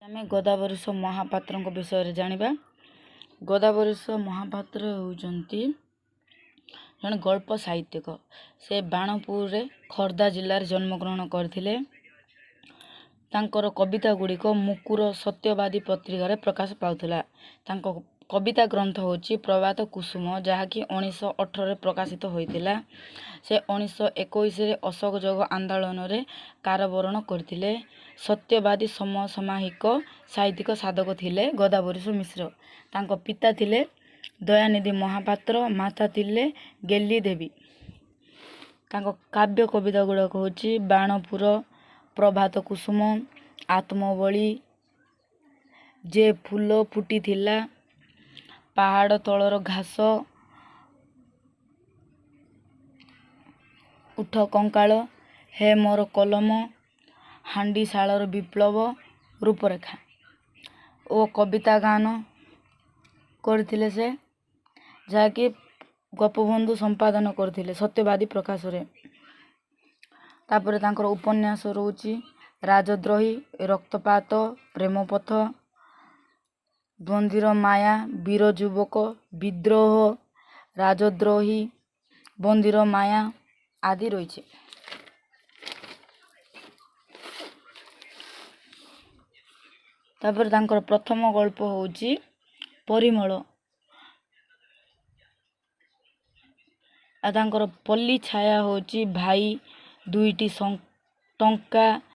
ଆମେ ଗୋଦାବରୀଶ ମହାପାତ୍ରଙ୍କ ବିଷୟରେ ଜାଣିବା। ଗୋଦାବରୀଶ ମହାପାତ୍ର ହେଉଛନ୍ତି ଜଣେ ଗଳ୍ପ ସାହିତ୍ୟିକ। ସେ ବାଣପୁରରେ ଖୋର୍ଦ୍ଧା ଜିଲ୍ଲାରେ ଜନ୍ମଗ୍ରହଣ କରିଥିଲେ। ତାଙ୍କର କବିତା ଗୁଡ଼ିକ ମୁକୁର ସତ୍ୟବାଦୀ ପତ୍ରିକାରେ ପ୍ରକାଶ ପାଉଥିଲା। ତାଙ୍କ କବିତା ଗ୍ରନ୍ଥ ହେଉଛି ପ୍ରଭାତ କୁସୁମ, ଯାହାକି 1918ରେ ପ୍ରକାଶିତ ହୋଇଥିଲା। ସେ 1921ରେ ଅସହଯୋଗ ଆନ୍ଦୋଳନରେ କାରାବରଣ କରିଥିଲେ। ସତ୍ୟବାଦୀ ସମସାମୟିକ ସାହିତ୍ୟିକ ସାଧକ ଥିଲେ ଗୋଦାବରୀଶ ମିଶ୍ର। ତାଙ୍କ ପିତା ଥିଲେ ଦୟାନିଧି ମହାପାତ୍ର, ମାତା ଥିଲେ ଗେଲି ଦେବୀ। ତାଙ୍କ କାବ୍ୟ କବିତା ଗୁଡ଼ାକ ହେଉଛି ବାଣପୁର, ପ୍ରଭାତ କୁସୁମ, ଆତ୍ମବଳି, ଯେ ଫୁଲ ଫୁଟିଥିଲା, ପାହାଡ଼ ତଳର ଘାସ, ଉଠ କଙ୍କାଳ, ହେ ମୋର କଲମ, ହାଣ୍ଡିଶାଳର ବିପ୍ଳବ, ରୂପରେଖା ଓ କବିତା ଗାନ କରିଥିଲେ ସେ, ଯାହାକି ଗୋପବନ୍ଧୁ ସମ୍ପାଦନ କରିଥିଲେ ସତ୍ୟବାଦୀ ପ୍ରକାଶରେ। ତାପରେ ତାଙ୍କର ଉପନ୍ୟାସ ରହୁଛି ରାଜଦ୍ରୋହୀ, ରକ୍ତପାତ, ପ୍ରେମପଥ, ବନ୍ଦୀର ମାୟା, ବୀର ଯୁବକ, ବିଦ୍ରୋହ, ରାଜଦ୍ରୋହୀ, ବନ୍ଦୀର ମାୟା ଆଦି ରହିଛି। ତାପରେ ତାଙ୍କର ପ୍ରଥମ ଗଳ୍ପ ହେଉଛି ପରିମଳ। ଆଉ ତାଙ୍କର ପଲ୍ଲୀ ଛାୟା ହେଉଛି ଭାଇ, ଦୁଇଟି ଟଙ୍କା।